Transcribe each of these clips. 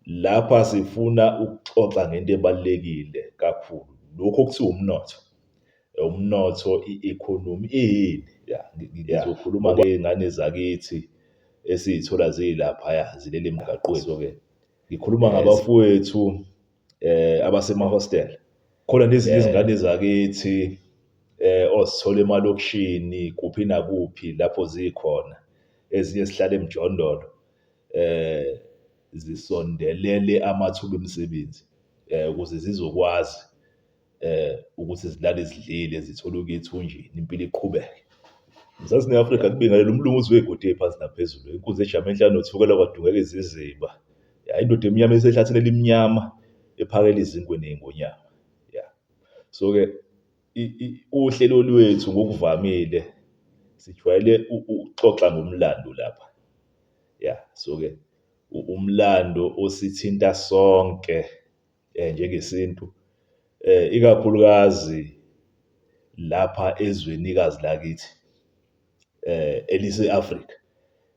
Lapha sifuna ukuxoxa ngento ebalulekile kakhulu, lokhu okuthiwa umnotho. Umnotho, i-economy iyini? Ya, ngizokhuluma ngey'ngane zakithi esiy'thola zilaphaya zilele emgaqweni. So-ke ngikhuluma ngabafowethu abasemahostela. Khona nezinye izingane zakithi ozithola emalokishini kuphi nakuphi lapho zikhona, ezinye zihlala emjondolo zisondelele amathuba emisebenzi ukuze zizokwazi ukuthi zilale zidlile, zithole okuya ethunjini, impilo iqhubeke. Mzansi ne-Afrika kubingelele umlungu uzwe iy'godi ey'phansi naphezulu, inkunzi ejame enhlane noThukela kwadungeka iziziba. Ya, indoda emnyama esehlathini elimnyama ephakela izinkwe ney'ngonyama. Ya, so-ke uhlelo lwethu ngokuvamile sijwayele ukuxoxa ngomlando lapha. Ya, so-ke umlando osithinta sonke njengesintu ikakhulukazi lapha ezwenikazi lakithi elise-Afrika.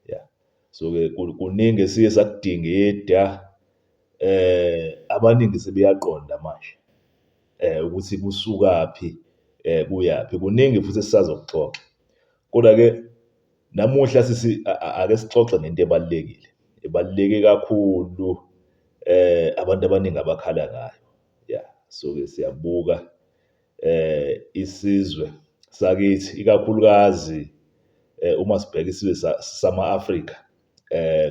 Ya, so-ke kuningi esiye sakudingida abaningi sebeyaqonda manje ukuthi kusukaphi kuyaphi. Kuningi futhi esisazokuxoxa, kodwa-ke namuhla sisi ake sixoxe ngento ebalulekile, ebaluleke kakhulu abantu abaningi abakhala ngayo. Ya, so-ke siyabuka isizwe sakithi ikakhulukazi uma sibheka isizwe sama-Afrika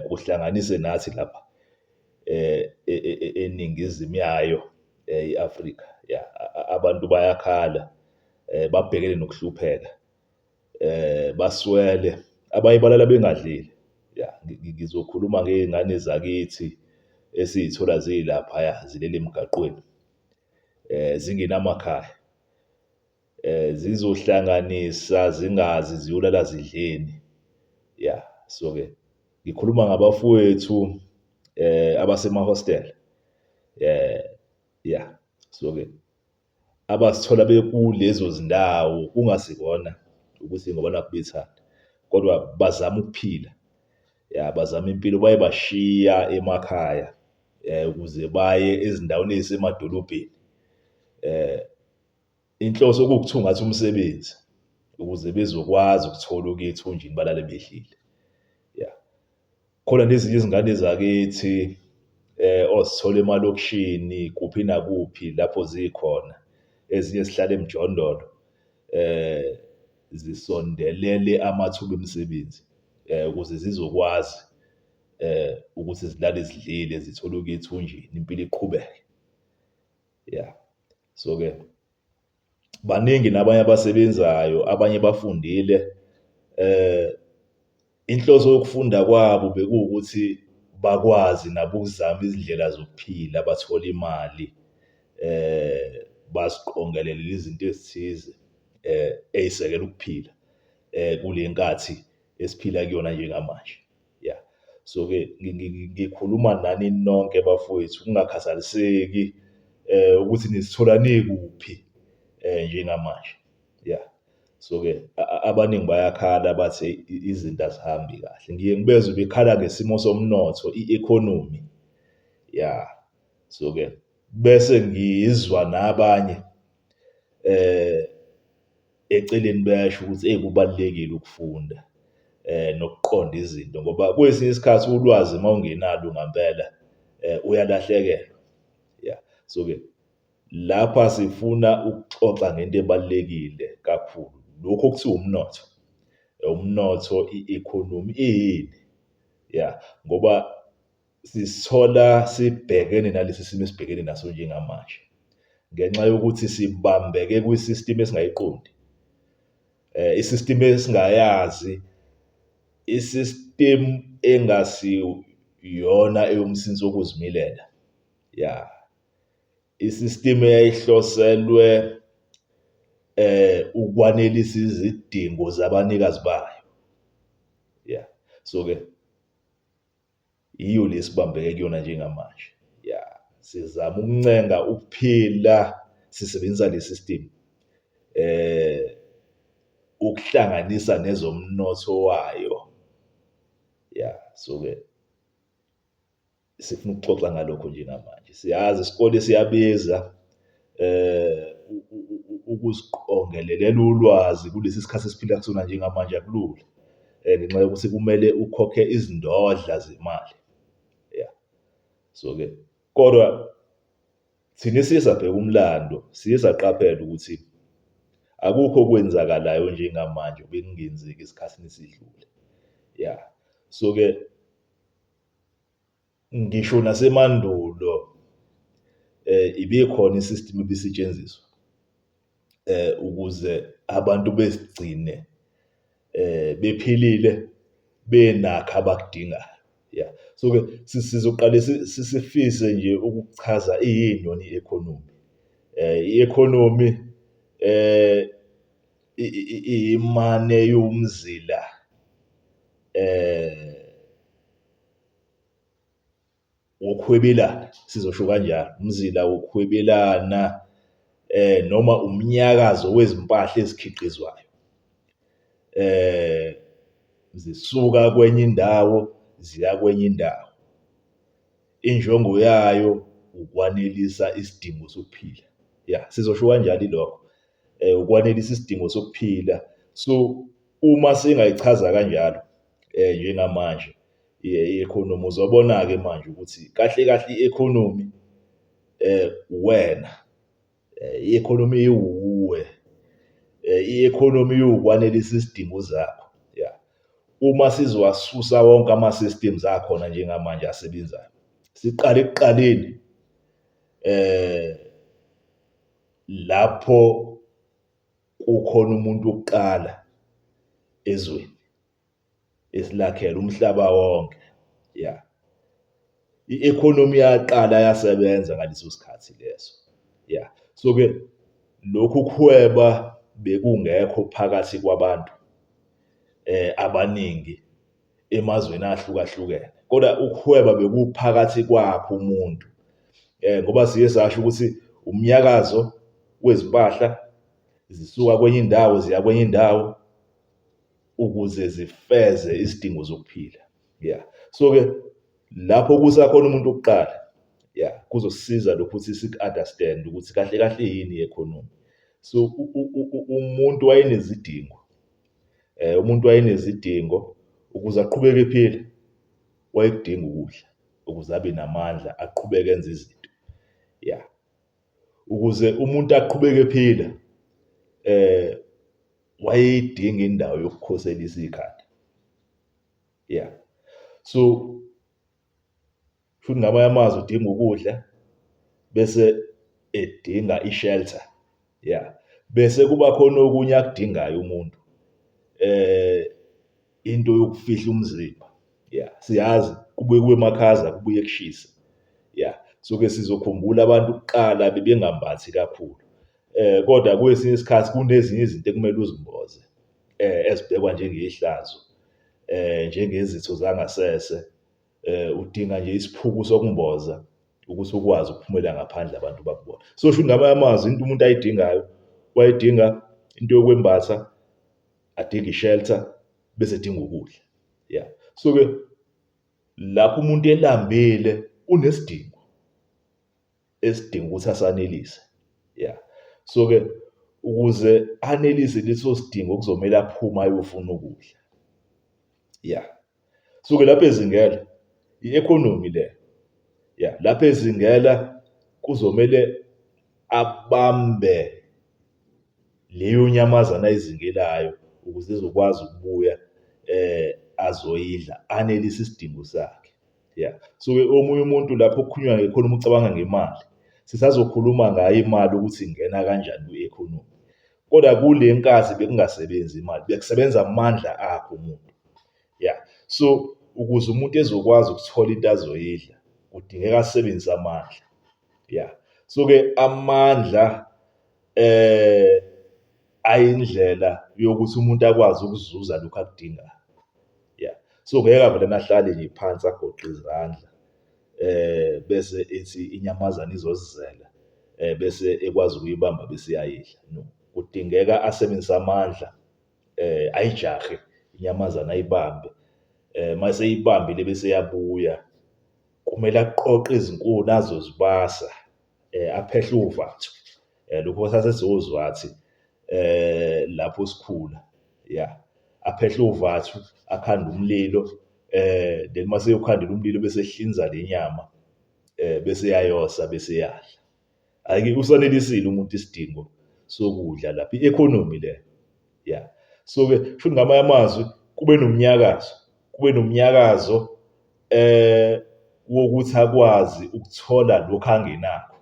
kuhlanganise nathi lapha eningizimu yayo i-Afrika. Ya, abantu bayakhala babhekene nokuhlupheka baswele, abanye balala bengadlile. Ya, ngizokhuluma ngey'ngane zakithi esiy'thola zilaphaya zilele emgaqweni zingenamakhaya. Zizohlanganisa zingazi ziyolala zidleni. Ya, so-ke ngikhuluma ngabafowethu abasemahostela. Ya, so-ke abazithola bekulezo zindawo kungasikona ukuthi ngoba nakhu bethanda, kodwa bazama ukuphila. Ya, bazama impilo baye bashiya emakhaya ukuze baye ezindaweni ey'semadolobheni. Inhloso kuwukuthungatha umsebenzi ukuze bezokwazi ukuthola okuya ethunjini balale bedlile. Ya. Khona nezinye izingane zakithi ozithola emalokishini kuphi nakuphi lapho zikhona, ezinye zihlala emjondolo zisondelele amathuba emisebenzi ukuze zizokwazi ukuthi zilale zidlile, zithole okuya ethunjini, impilo iqhubeke. Ya, so-ke baningi nabanye abasebenzayo, abanye bafundile. Inhloso yokufunda kwabo bekuwukuthi bakwazi nabo ukuzama izindlela zokuphila, bathole imali, baziqongelelele izinto ezithize ey'sekela ukuphila kule nkathi esiphila kuyona njengamanje. Ya, so-ke ngikhuluma nani nonke bafowethu kungakhathaliseki ukuthi nizithola nikuphi njengamanje. Ya, so-ke abaningi bayakhala bathi eyi izinto azihambi kahle. Ngiye ngibezwe bekhala ngesimo somnotho, i-economy. Ya, so-ke bese ngizwa nabanye eceleni bayasho ukuthi eyi kubalulekile ukufunda nokuqonda izinto ngoba kwesinye isikhathi ulwazi uma ungenalo ngampela uyalahlekelwa. Ya, so-ke lapha sifuna ukuxoxa ngento ebalulekile kakhulu, lokhu okuthiwa umnotho. Umnotho, i-economy iyini? Ya, ngoba sisithola sibhekene nalesi simo esibhekene naso njengamanje ngenxa yokuthi sibambeke kwi-system esingayiqondi, i-system esingayazi, i-system engasiyona eyomsinsi wokuzimilela. Ya, i-system eyayihloselwe ukwanelisa izidingo zabanikazi bayo. Ya, so-ke Yiyo le esibambeke kuyona njengamanje. Ya, sizama ukuncenga ukuphila sisebenzisa le system ukuhlanganisa nezomnotho wayo. Ya, so-ke. Sifuna ukuxoxa ngalokho njengamanje. Siyazi isikole siyabiza ukuziqongelelela ulwazi kulesi sikhathi esiphila kusona njengamanje akulula ngenxa yokuthi kumele ukhokhe izindodla zemali, ya. So-ke, kodwa thina esiye sabheka umlando, siye saqaphela ukuthi akukho okwenzakalayo njengamanje obekungenzeki esikhathini esidlule, ya. So-ke ngisho nasemandulo ibikhona i-system ebisetshenziswa ukuze abantu bezigcine bephilile benakho abakudingayo, ya. So-ke sizoqale sifise nje ukuchaza iyini yona i-economy. I-economy iyimane iwumzila wokuhwebelana, sizosho kanjalo, umzila wokuhwebelana noma umnyakazo wezimpahla ezikhiqizwayo. Zisuka kwenye indawo ziya kwenye indawo. Injongo yayo ukwanelisa isidingo sokuphila. Ya, sizosho kanjalo ilokho. Ukwanelisa isidingo sokuphila. So, uma singayichaza kanjalo njengamanje i-economy, uzobona-ke manje ukuthi kahle kahle i-economy uwena. I-economy iwuwe. I-economy iwukwanelisa izidingo zakho, ya. Uma sizowasusa wonke ama-systems akhona njengamanje asebenzayo, siqale ekuqaleni lapho kukhona umuntu wokuqala ezweni esilakhele umhlaba wonke, ya. I-economy yaqala yasebenza ngaleso sikhathi leso, ya. So-ke lokhu kuhweba bekungekho phakathi kwabantu abaningi emazweni ahlukahlukene, kodwa ukuhweba bekuphakathi kwakhe umuntu ngoba siye sasho ukuthi umnyakazo wezimpahla zisuka kwenye indawo ziya kwenye indawo ukuze zifeze izidingo zokuphila, ya. So-ke lapho kusakhona umuntu wokuqala, ya, kuzosisiza lokhu ukuthi siku-understand ukuthi kahle kahle yini i-economy. So umuntu wayenezidingo, umuntu wayenezidingo ukuze aqhubeke ephila, wayekudinga ukudla ukuze abe namandla aqhubeke enze izinto, ya. Ukuze umuntu aqhubeke ephila wayeyidinga indawo yokukhoselisa ikhanda, ya. So futhi ngamanye amazwi udinga ukudla bese edinga i-shelter, ya. Bese kuba khona okunye akudingayo umuntu into yokufihla umzimba, ya. Siyazi kubuye kube makhaza, kubuye kushise, ya. So-ke sizokhumbula abantu kuqala bebengambathi kakhulu kodwa kwesinye isikhathi kunezinye izinto ekumele uzimboze ezibhekwa njengehlazo njengezitho zangasese. Udinga nje isiphuku sokumboza ukuthi ukwazi ukuphumela ngaphandle abantu bakubone. So shuthi ngamanye amazwi into umuntu ayidingayo, wayedinga into yokwembatha, adinge i-shelter bese edinga ukudla, ya. So-ke lapho umuntu elambile unesidingo esidinga ukuthi asanelise, ya. So-ke ukuze anelise leso sidingo kuzomele aphume ayofuna ukudla, ya. So-ke lapho ezingela, i-economy le, ya, lapho ezingela kuzomele abambe leyo nyamazane ayizingelayo ukuze ezokwazi ukubuya azoyidla, anelise isidingo sakhe, ya. So-ke omunye umuntu lapho kukhulunywa nge-economy ucabanga ngemali. Sisazokhuluma ngayo imali ukuthi ingena kanjani kwi-economy. Kodwa kule nkathi bekungasebenzi imali, bekusebenza amandla akhe umuntu, ya. So ukuze umuntu ezokwazi ukuthola into azoyidla, kudingeka asebenzise amandla, ya. So-ke amandla ayindlela yokuthi umuntu akwazi ukuzuza lokhu akudingayo, ya. So ngeke avele ahlale nje phansi agoqe izandla bese ethi inyamazane izozizela bese ekwazi ukuyibamba bese eyayidla, no. Kudingeka asebenzise amandla ayijahe inyamazane ayibambe, mase eyibambile bese eyabuya. Kumele aqoqe izinkuni azozibasa, aphehle uvathu. Lokhu sasesozwathi lapho sikhula, ya. Aphehle uvathu, akhande umlilo, then uma esewukhandile umlilo bese ehlinza le nyama, bese eyayosa bese eyadla. Hhayi-ke usanelisile umuntu isidingo sokudla lapho, i-economy leyo, ya. So-ke kushuthi ngamanye amazwi kube nomnyakazo, kube nomnyakazo wokuthi akwazi ukuthola lokhu angenakho,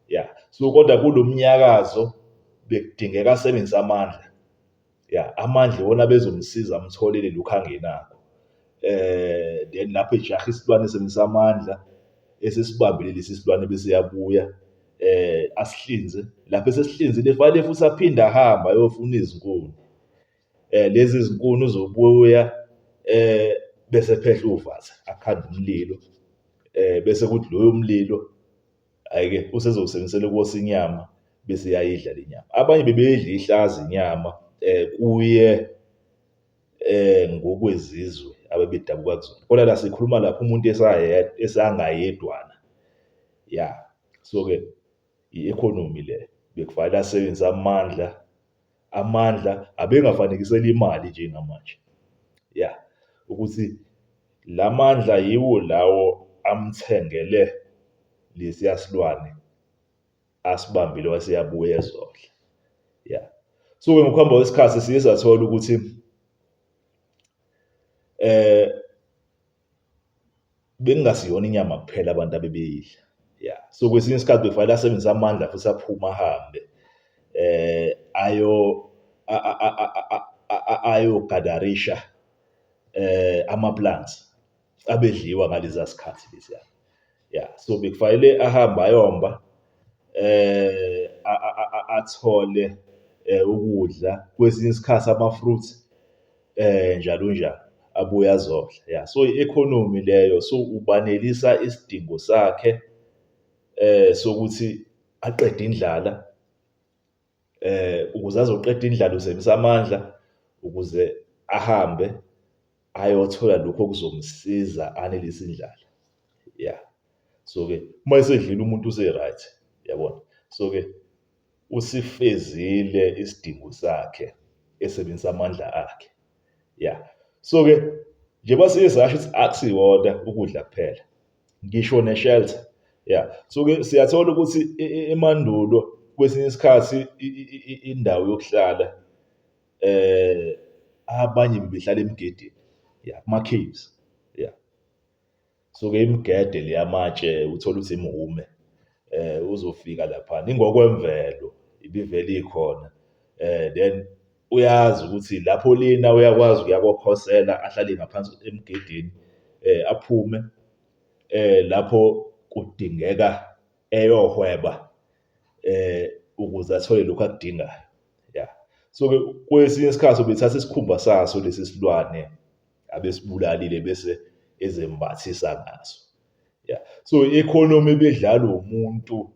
ya. So kodwa kulo mnyakazo bekudingeka asebenzise amandla, ya, amandla iwona abezomsiza amtholele lokhu angenakho. Then lapho ejaha isilwane esebenzisa amandla, esesibambile lesi silwane bese eyabuya asihlinze. Lapho esesihlinzile kufanele futhi aphinde ahambe ayofuna izinkuni. Lezi zinkuni uzobuya bese ephehla uvatha, akhande umlilo, bese kuthi loyo mlilo, hhayi-ke usezowusebenzisela ukosa inyama bese eyayidla le nyama. Abanye bebeyidla ihlaza inyama kuye ngokwezizwe ababedabuka kuzona. Kodwa la sikhuluma lapho umuntu esangayedwana, ya. So-ke i-economy le, bekufanele asebenzise amandla, amandla abengafanekisela imali njengamanje, ya. Ukuthi la mandla yiwo lawo amthengele lesiya silwane asibambile wase eyabuya ezodla, ya. So-ke ngokuhamba kwesikhathi siye sathola ukuthi bekungasiyona inyama kuphela abantu abebeyidla, ya. So kwesinye isikhathi bekufanele asebenzise amandla futhi aphume ahambe ayo ayogadarisha ama-plants abedliwa ngaleza sikhathi lesiya. Ya, so bekufanele ahambe ayomba athole ukudla, kwesinye isikhathi ama-fruits njalo njalo, abuye azodla. Ya, so i-economy leyo, so ubanelisa isidingo sakhe sokuthi aqede indlala, ukuze azoqeda indlala usebenzisa amandla ukuze ahambe ayothola lokhu okuzomsiza anelise indlala. Ya, so-ke uma esedlile umuntu use-right, yabona. So-ke usifezile isidingo sakhe esebenzisa amandla akhe, ya. So-ke njengoba siye sasho ukuthi akusiwona ukudla kuphela, ngisho ne-shelter, ya. So-ke siyathola ukuthi emandulo kwesinye isikhathi indawo yokuhlala abanye bebehlala emigedeni, ya, kuma-caves, ya. So-ke imigede le yamatshe uthole ukuthi imhume, uzofika laphana, ingokwemvelo ibivele ikhona. Then uyazi ukuthi lapho lina uyakwazi ukuya kokhosela ahlale ngaphansi emgedeni, aphume lapho kudingeka eyohweba ukuze athole lokhu akudingayo, ya. So-ke kwesinye isikhathi ubethatha isikhumba saso lesi silwane abesibulalile bese ezembathisa ngaso, ya. So i-economy ebidlalwa umuntu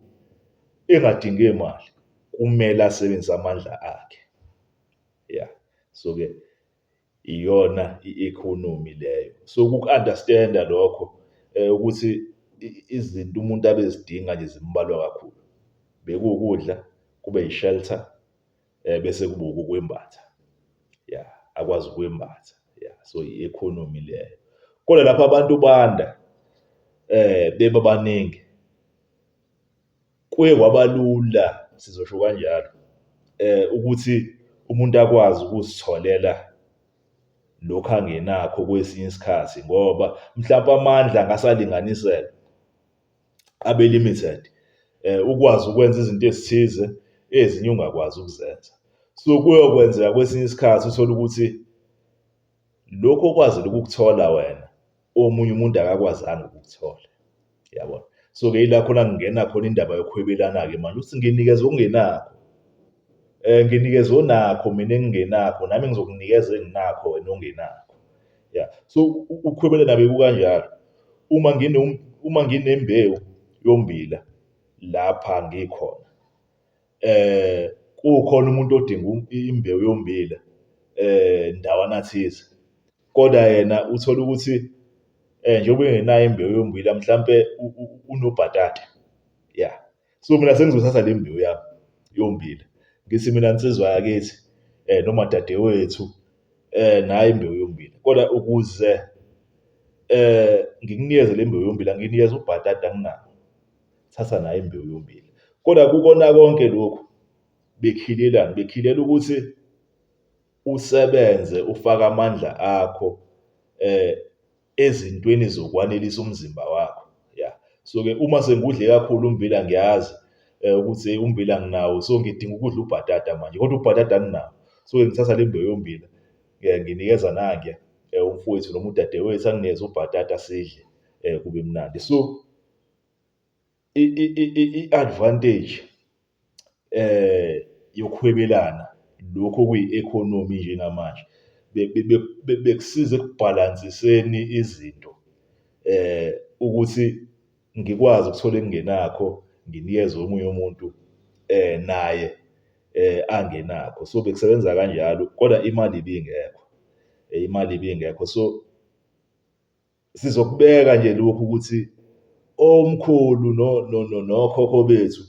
engadingi imali, kumele asebenzise amandla akhe, ya. So-ke iyona i-economy leyo. So uku-understand-a lokho ukuthi izinto umuntu abezidinga nje zimbalwa kakhulu. Bekuwukudla, kube i-shelter, bese kuba ukwembatha, ya, akwazi ukwembatha, ya. So i-economy leyo. Kodwa lapho abantu banda beba baningi, kuye kwaba lula, sizosho kanjalo, ukuthi umuntu akwazi ukuzitholela lokhu angenakho kwesinye isikhathi ngoba mhlampe amandla angasalinganiselwa, abe limited, ukwazi ukwenza izinto ezithize ezinye ungakwazi ukuzenza. So kuyokwenzeka kwesinye isikhathi uthole ukuthi lokhu okwazile ukukuthola wena, omunye umuntu akakwazanga ukukuthola, yabona. So-ke yila khona kungena khona indaba yokuhwebelana-ke manje, ukuthi nginikeza okungenakho, nginikeza onakho mina engingenakho, nami ngizokunikeza enginakho wena ongenakho, ya. So ukuhwebelana bekukanjalo, uma nginembewu yommbila lapha ngikhona, kukhona umuntu odinga imbewu yommbila ndawana thize, kodwa yena uthola ukuthi Njengoba engenayo imbewu yommbila mhlampe unobhatata, ya. So mina sengizothatha le mbewu yami yommbila, ngithi mina nsizwa yakithi noma dadewethu nayi imbewu yommbila, kodwa ukuze ngikunikeze le mbewu yommbila ngikunikeza ubhatata anginawo, thatha nayi imbewu yommbila. Kodwa kukona konke lokhu bekhilelani? Bekhilela ukuthi usebenze ufake amandla akho ezintweni zokwanelisa umzimba wakho, ya. So-ke uma sengudle kakhulu ummbila ngiyazi ukuthi ummbila nginawo, so ngidinga ukudla ubhatata manje, kodwa ubhatata anginawo. So ngithatha le mbewu yommbila nginikeza nangiya umfowethu noma udadewethu anginikeze ubhatata sidle kube mnandi. So i-advantage yokuhwebelana lokhu okuyi-economy njengamanje bekusiza ekubhalansiseni izinto ukuthi ngikwazi ukuthola engingenakho nginikeze omunye umuntu naye angenakho. So bekusebenza kanjalo, kodwa imali ibingekho, imali ibingekho. So sizokubeka nje lokhu ukuthi omkhulu nokhokho bethu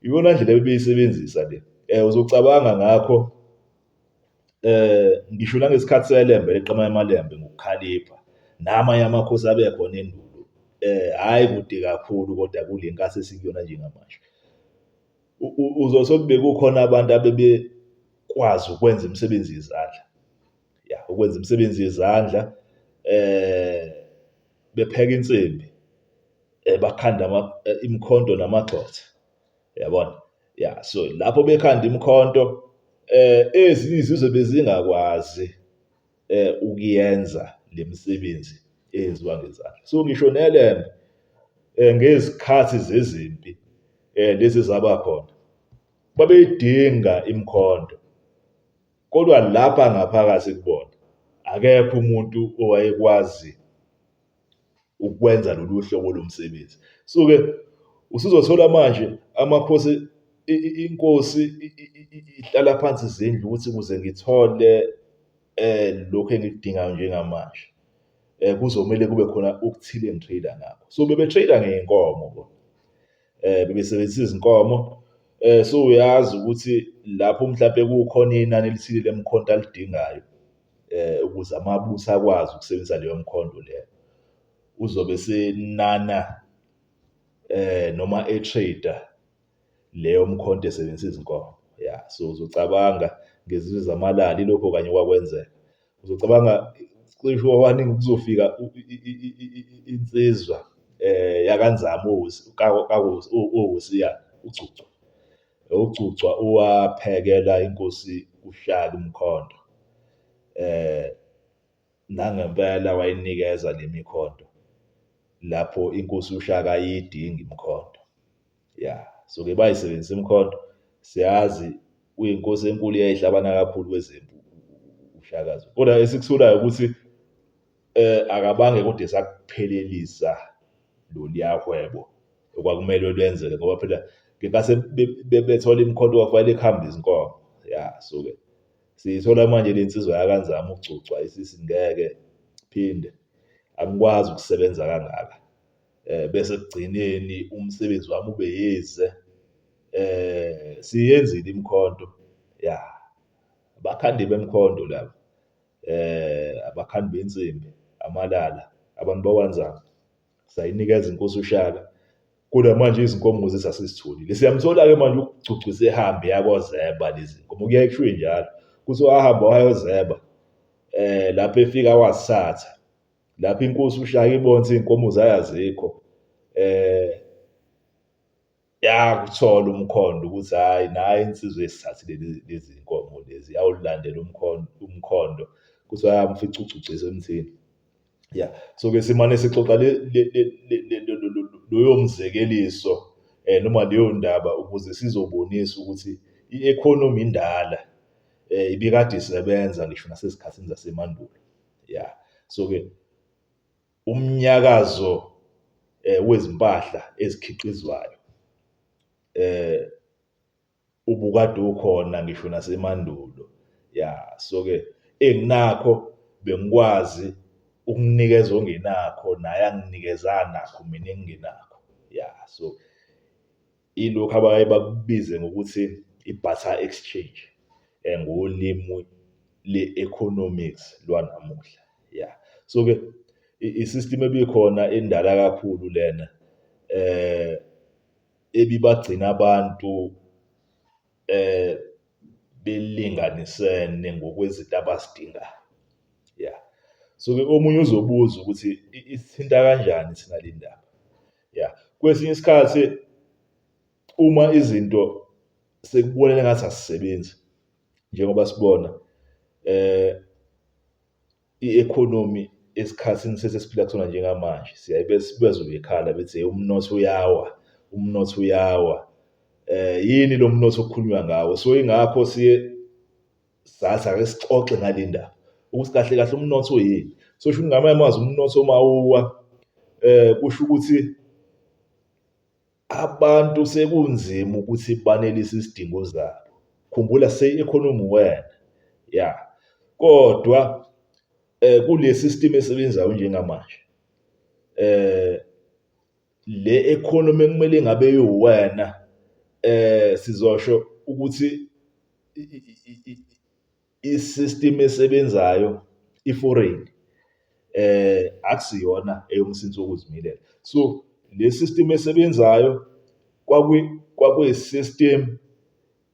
iyona ndlela ebebeyisebenzisa le. Uzocabanga ngakho ngisho nangesikhathi seLembe leqema amaLembe ngokukhalipha, namanye amakhosi abekhona endulo, hhayi kude kakhulu kodwa kule nkathi esikuyona njengamanje. Uzothola ukuthi bekukhona abantu abebekwazi ukwenza imisebenzi yezandla, ya, ukwenza imisebenzi yezandla, bepheka insimbi, bakhanda imikhonto namagxotha, yabona? Ya, so lapho bekhanda imikhonto ezinye izizwe bezingakwazi ukuyenza le misebenzi eyenziwa ngezandla. So ngisho neLembe ngezikhathi zezimpi lezi zaba khona, babeyidinga imikhonto, kodwa lapha ngaphakathi kubona akekho umuntu owayekwazi ukwenza lolu hlobo lomsebenzi. So-ke usuzothola manje amakhosi, inkosi ihlala phansi izindlu ukuthi ukuze ngithole lokhu engikudingayo njengamanje kuzomele kube khona okuthile engi-trade-a ngakho. So bebe-trade-a ngey'nkomo bona, bebesebenzisa izinkomo. So uyazi ukuthi lapho mhlampe kukhona inani elithile lemkhonto alidingayo ukuze amabutho akwazi ukusebenzisa leyo mkhonto leyo, uzobe senana noma e-trade-a leyo mkhonto esebenzisa izinkomo. Ya, so uzocabanga ngezizwe zamalali ilokho kanye okwakwenzeka. Uzocabanga cishe kwaningi kuzofika insizwa yakaNzama owuSiyana, uGcugcwa. UGcugcwa owaphekela inkosi uShaka umkhonto. Nangempela wayinikeza le mikhonto lapho inkosi uShaka ayiyidinga imikhonto. Ya, so-ke bayisebenzisa imikhonto, siyazi kuyinkosi enkulu eyayihlabana kakhulu kwezempi uShaka Zulu. Kodwa esikutholayo ukuthi akabange kodwa esakuphelelisa loluya hwebo okwakumele lwenzeke, ngoba phela ngenkathi bethola imikhonto kwakufanele kuhambe izinkomo. Ya, so-ke siyithola manje le nsizwa yakaNzama uGcugcwa isithi ngeke phinde, angikwazi ukusebenza kangaka bese ekugcineni umsebenzi wami ube yize. Siyenzile imikhonto, ya, abakhandi bemikhonto laba, abakhandi bensimbi, amalala, abantu bakwaNzama, sayinikeza inkosi uShaka. Kodwa manje izinkomo zethu asizitholile. Siyamthola-ke manje uGcugcwa esehambe eyakozeba lezi nkomo, kuyaye kushiwo njalo kuthiwa wahamba wayozeba lapho efika wazithatha, lapho inkosi uShaka ibona ukuthi iy'nkomo zayo azikho, yakuthola umkhondo ukuthi hhayi nayi insizwa esithathile lezi nkomo lezi, yawulandela umkhondo, kuthiwa yamfica uGcugcwa esemthini. Ya, so-ke simane sixoxa loyo mzekeliso noma leyo ndaba ukuze sizobonisa ukuthi i-economy indala ibikade isebenza ngisho nasezikhathini zasemandulo. Ya, so-ke umnyakazo wezimpahla ezikhiqizwayo ubukade ukhona ngisho nasemandulo. Ya, so-ke enginakho bengikwazi Ukunikeza ongenakho naye anginikeze anakho mina engingenakho. Ya, so ilokhu abaye bakubize ngokuthi i-barter exchange ngolimi le-economics lwanamuhla. Ya, so-ke i-system ebikhona endala kakhulu lena ebibagcina abantu belinganisene ngokwezinto abazidingayo, ya. So-ke omunye uzobuza ukuthi isithinta kanjani thina le ndaba? Ya, kwesinye isikhathi uma izinto sekubonakala engathi azisebenzi njengoba sibona i-economy esikhathini sesiphila kusona njengamanje, siyaye sibezwe bekhala bethi umnotho uyawa, umnotho uyawa. Yini lo mnotho okukhulunywa ngawo? So yingakho siye sathi ake sixoxe ngale ndaba ukuthi kahle kahle umnotho yini. So sho ngamanye amazwi umnotho uma uwa kusho ukuthi abantu sekunzima ukuthi banelise izidingo zabo. Khumbula seyi-economy wena, ya. Kodwa kule system esebenzayo njengamanje le economy ekumele ngabe iwuwena sizosho ukuthi i-system esebenzayo i-foreign, akusiyona eyomsinsi wokuzimilela. So le system esebenzayo kwakuyi-system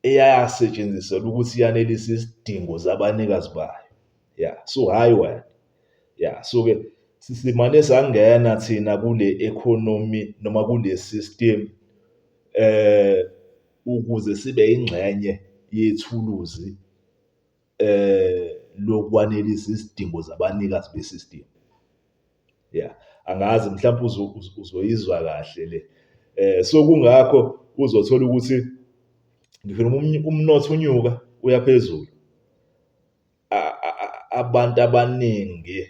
eyasetshenziselwa ukuthi yanelise izidingo zabanikazi bayo, ya. So hhayi wena, ya. So-ke sisimane sangena thina kule economy noma kule system ukuze sibe ingxenye yethuluzi lokwanelisa izidingo zabanikazi be-system. Ya, angazi mhlawumbe uzoyizwa kahle le. So kungakho uzothola ukuthi ngisho noma umnotho unyuka uya phezulu, abantu abaningi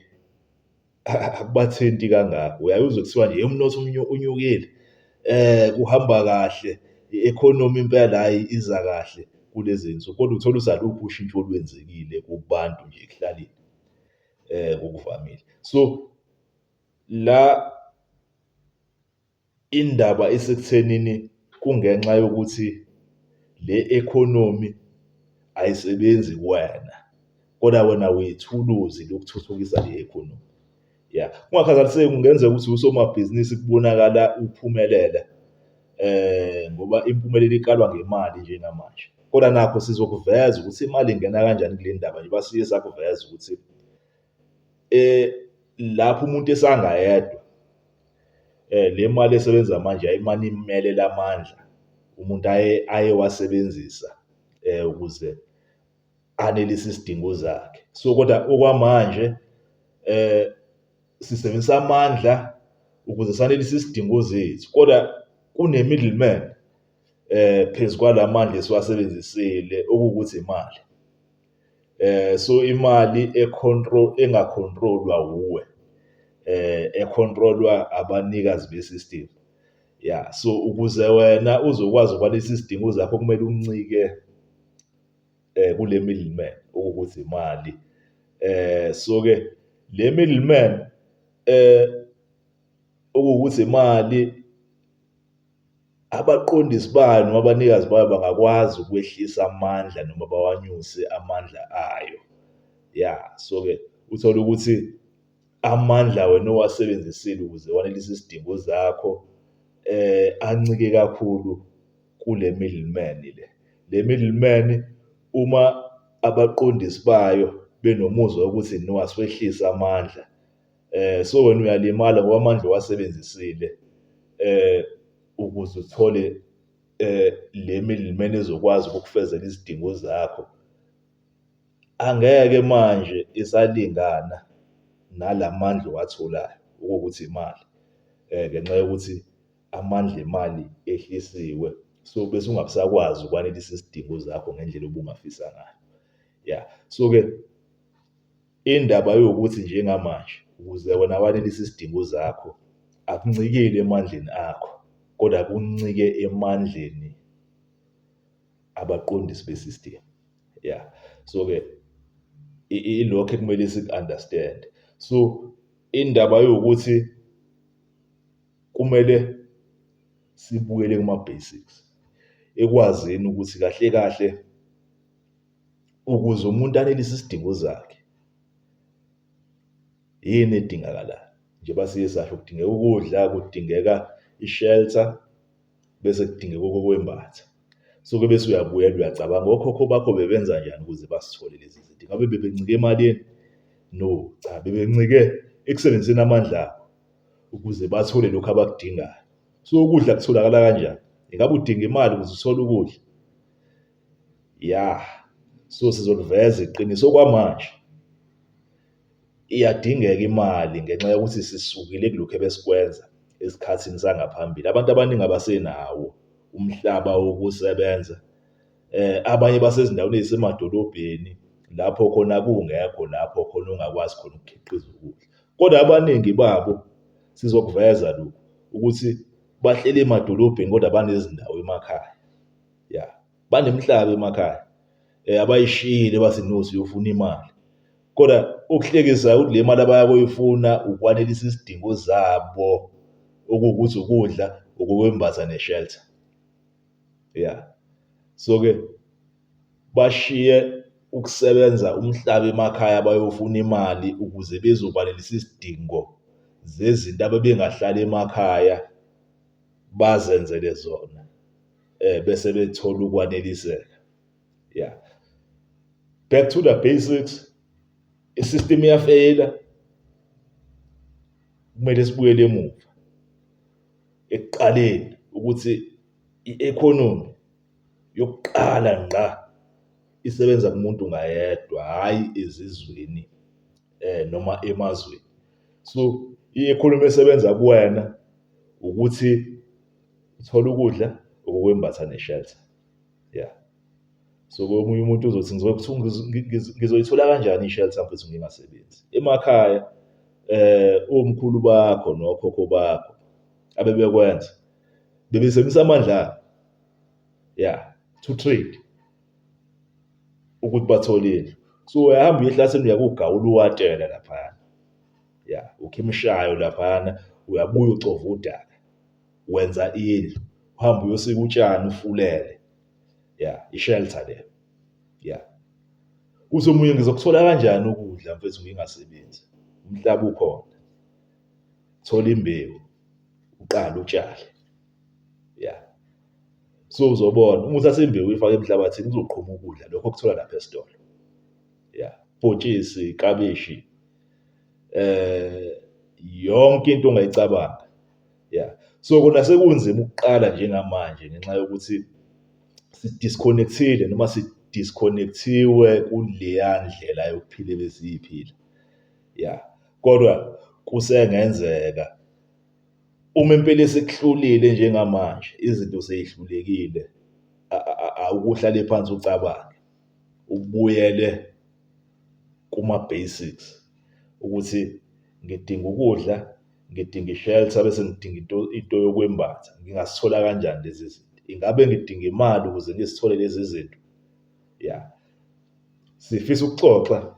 akubathinti kangako. Uyaye uzwe kuthiwa nje umnotho unyukile, kuhamba kahle, i-economy impela hhayi iza kahle kulezi zinsuku, kodwa uthole ukuthi alukho ushintsho olwenzekile kubantu nje ekuhlaleni ngokuvamile. So la indaba isekuthenini kungenxa yokuthi le economy ayisebenzi kuwena, kodwa wena uyithuluzi lokuthuthukisa le economy. Ya, kungakhathaliseki kungenzeka ukuthi usomabhizinisi kubonakala uphumelela ngoba impumelelo ikalwa ngemali njengamanje. Kodwa nakho sizokuveza ukuthi imali ingena kanjani kule ndaba njengoba siye sakuveza ukuthi lapho umuntu esangayedwa le mali esebenza manje yayimane imelela amandla umuntu aye ayewasebenzisa ukuze anelise izidingo zakhe. So kodwa okwamanje sisebenzisa amandla ukuze sanelise izidingo zethu, kodwa kune-middleman phezu kwalamandla esiwasebenzisile okuwukuthi imali. So imali e-control enga-control-wa wuwe, e-control-wa abanikazi be-system. Ya, so ukuze wena uzokwazi ukwanelisa izidingo zakho kumele uncike kule middleman okuwukuthi imali. So-ke le middleman okuwukuthi imali, abaqondisi bayo noma abanikazi bayo bangakwazi ukwehlisa amandla noma bawanyuse amandla ayo. Ya, so-ke uthole ukuthi amandla wena owasebenzisile ukuze wanelise izidingo zakho ancike kakhulu kule middleman le. Le middleman uma abaqondisi bayo benomuzwa wokuthi no, asiwehlise amandla, so wena uyalimala ngoba amandla owasebenzisile ukuze uthole le middleman ezokwazi ukukufezela izidingo zakho, angeke manje isalingana nalamandla owatholayo okuwukuthi imali ngenxa yokuthi amandla emali ehlisiwe. So bese ungabe usakwazi ukwanelisa izidingo zakho ngendlela obungafisa ngayo. Ya, so-ke indaba yokuthi njengamanje ukuze wena wanelise izidingo zakho akuncikile emandleni akho, kodwa kuncike emandleni abaqondisi be-system. Ya, so-ke ilokho ekumele siku-understand. So Indaba iwukuthi kumele sibuyele kuma-basics, ekwazini ukuthi kahle kahle ukuze umuntu anelise isidingo zakhe, yini edingakalayo. Njengoba siye sasho kudingeka ukudla, kudingeka i-shelter, bese kudingeka okokwembatha. So-ke bese uyabuyela uyacabanga, okhokho bakho bebenza njani ukuze basithole lezi zinto? Ingabe bebencike emalini? No, cha, bebencike ekusebenziseni amandla abo ukuze bathole lokhu abakudingayo. So ukudla kutholakala kanjani? Ingabe udinga imali ukuze uthole ukudla? Ya, so sizoliveza iqiniso okwamanje. Iyadingeka imali ngenxa yokuthi sisukile kulokhu ebesikwenza esikhathini sangaphambili. Abantu abaningi abasenawo umhlaba wokusebenza. Abanye basezindaweni ey'semadolobheni lapho khona kungekho lapho khona ongakwazi khona ukukhiqiza ukudla. Kodwa abaningi babo sizokuveza lokhu ukuthi bahleli emadolobheni kodwa banezindawo emakhaya. Ya, banemihlaba emakhaya abayishiyile bathi no siyofuna imali. Kodwa okuhlekisayo ukuthi le mali abaya kuyifuna ukwanelisa izidingo zabo okuwukuthi ukudla, okokwembatha ne-shelter. Ya, so-ke bashiye ukusebenza umhlaba emakhaya bayofuna imali ukuze bezokwanelisa izidingo zezinto ababengahlala emakhaya bazenzele zona bese bethola ukwaneliseka. Ya, back to the basics, i-system iyafeyila, kumele sibuyele emuva ekuqaleni ukuthi i-economy yokuqala ngqa isebenza kumuntu ngayedwa, hhayi ezizweni noma emazweni. So i-economy esebenza kuwena ukuthi uthole ukudla, okokwembatha ne-shelter, ya. So komunye umuntu uzothi ngizoyithola kanjani i-shelter mfethu ngingasebenzi? Emakhaya omkhulu bakho nokhokho bakho abebekwenza bebesebenzisa amandla abo, ya, to trade ukuthi bathole indlu. So uyahamba uye ehlathini uyakugawula uwatele laphayana, ya, ukha imishayo laphayana, uyabuya uxova udaka, wenza indlu, uhambe uyosika utshani ufulele, ya, i-shelter leyo, ya. Uthi omunye ngizokuthola kanjani ukudla mfethu ngingasebenzi? Umhlaba ukhona, thola imbewu, uqale utshale, ya. So uzobona uma uthatha imbewu uyifake emhlabathini kuzoqhuma ukudla lokho okuthola lapha esitolo, ya. Bhontshisi, iklabishi, yonke into ongayicabanga, ya. So kona sekunzima ukuqala njengamanje ngenxa yokuthi si-disconnect-ile noma si-disconnect-iwe kuleya ndlela yokuphila ebesiyiphila, ya. Kodwa kusengenzeka uma impela isikuhlulile njengamanje, izinto sey'hlulekile, awuke uhlale phansi ucabange, ubuyele kuma-basics ukuthi ngidinga ukudla, ngidinga i-shelter bese ngidinga into yokwembatha. Ngingasithola kanjani lezi zinto? Ingabe ngidinga imali ukuze ngizithole lezi zinto? Ya, sifisa ukuxoxa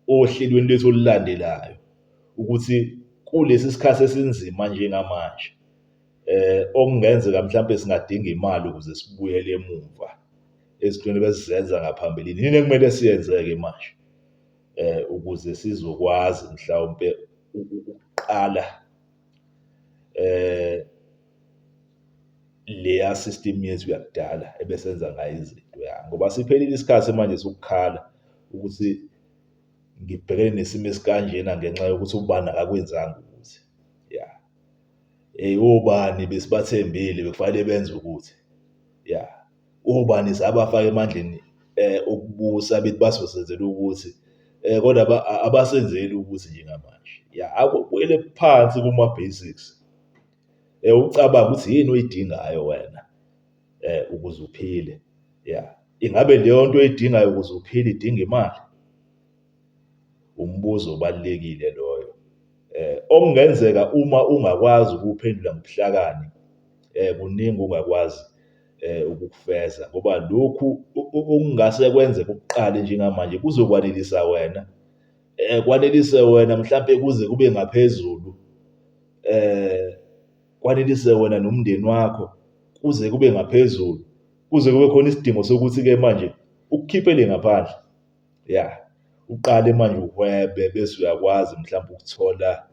ohlelweni lwethu olulandelayo ukuthi kulesi sikhathi esinzima njengamanje okungenzeka mhlampe singadinga imali ukuze sibuyele emuva ezintweni ebesizenza ngaphambilini. Yini ekumele siyenze-ke manje ukuze sizokwazi mhlawumpe ukuqala leya system yethu yakudala ebesenza ngayo izinto, ya. Ngoba siphelile isikhathi manje sokukhala ukuthi ngibhekene nesimo esikanjena ngenxa yokuthi ubani akakwenzanga ukuthi, ya. Obani besibathembile bekufanele benze ukuthi, ya. Obani sabafaka emandleni okubusa bethi bazosenzela ukuthi kodwa abasenzeli ukuthi njengamanje. Ya, akubuyele phansi kuma-basics, ucabange ukuthi yini oyidingayo wena ukuze uphile, ya. Ingabe leyo nto oyidingayo ukuze uphile idinga imali? Umbuzo obalulekile loyo. Okungenzeka uma ungakwazi ukuwuphendula ngobuhlakani, kuningi ongakwazi ukukufeza ngoba lokhu okungase kwenzeke ukuqale njengamanje kuzokwanelisa wena. Kwanelise wena mhlampe kuze kube ngaphezulu, kwanelise wena nomndeni wakho kuze kube ngaphezulu, kuze kube khona isidingo sokuthi-ke manje ukukhiphele ngaphandle. Ya, uqale manje uhwebe bese uyakwazi mhlampe ukuthola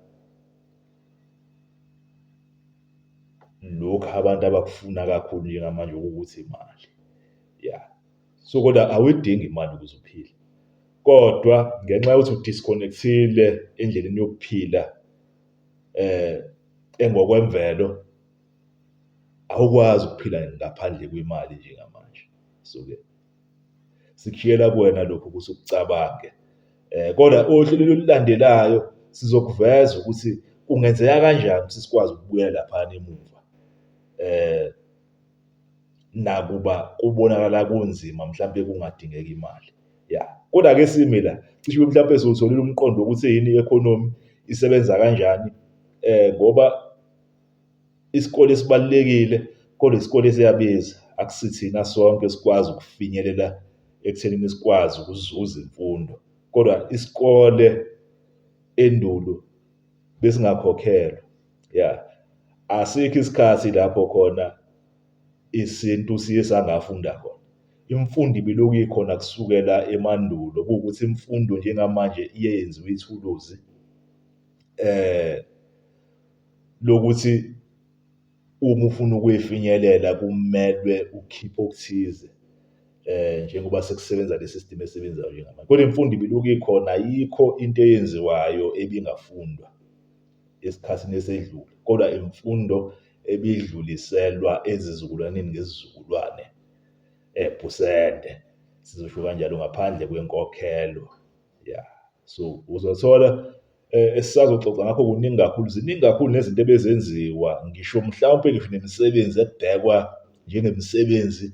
lokhu abantu abakufuna kakhulu njengamanje okuwukuthi imali. Ya, so kodwa awuyidingi imali ukuze uphile, kodwa ngenxa yokuthi u-disconnect-ile endleleni yokuphila engokwemvelo, awukwazi ukuphila ngaphandle kwemali njengamanje. So-ke sikushiyela kuwena lokho ukuthi ukucabange. Kodwa ohlelweni olulandelayo sizokuveza ukuthi kungenzeka kanjani ukuthi sikwazi ukubuyela laphayana emuva. Nakuba kubonakala kunzima mhlampe kungadingeka imali. Ya, kodwa-ke simi la, cishe mhlampe siwutholile umqondo wokuthi yini i-economy, isebenza kanjani, ngoba isikole sibalulekile kodwa isikole siyabiza. Akusithina sonke esikwazi ukufinyelela ekuthenini sikwazi ukuzuza imfundo, kodwa isikole endulo besingakhokhelwa. Ya, asikho isikhathi lapho khona isintu siye sangafunda khona. Imfundo ibilokhu ikhona kusukela emandulo, kuwukuthi imfundo njengamanje iye yenziwa ithuluzi lokuthi uma ufuna ukuyifinyelela kumelwe ukhiphe okuthize njengoba sekusebenza le system esebenzayo njengamanje. Kodwa imfundo ibilokhu ikhona, ayikho into eyenziwayo ebingafundwa esikhathini esedlule, kodwa imfundo ebidluliselwa ezizukulwaneni ngezizukulwane ebhusende, sizosho kanjalo, ngaphandle kwenkokhelo. Ya, so uzothola esisazoxoxa ngakho kuningi kakhulu, ziningi kakhulu nezinto ebezenziwa, ngisho mhlawumpe ngisho nemisebenzi ebhekwa njengemisebenzi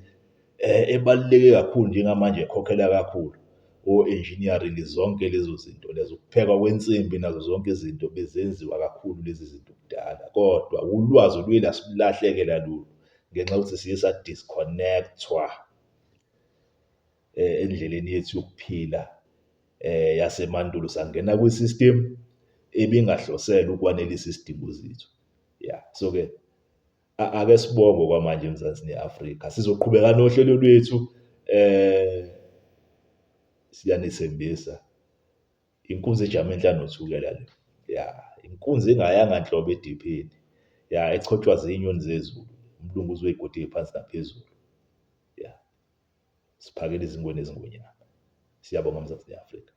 ebaluleke kakhulu njengamanje ekhokhela kakhulu, o-engineering, zonke lezo zinto lezo, ukuphekwa kwensimbi nazo zonke izinto bezenziwa kakhulu lezi zinto kudala, kodwa ulwazi oluye lasilahlekela lolu ngenxa yokuthi siye sa-disconnect-wa endleleni yethu yokuphila yasemandulo, sangena kwi-system ebingahloselwe ukwanelisa izidingo zethu. Ya, so-ke ake sibonge okwamanje eMzansi ne-Afrika. Sizoqhubeka nohlelo lwethu, siyanethembisa. Inkunzi ejame enhlane noThukela le. Ya, inkunzi engayanga nhlobo ediphini. Ya, echotshwa zinyoni zezulu, umlunguzi wey'godi ey'phansi naphezulu. Ya, siphakela izingwe nezingonyama. Siyabonga Mzansi ne-Afrika.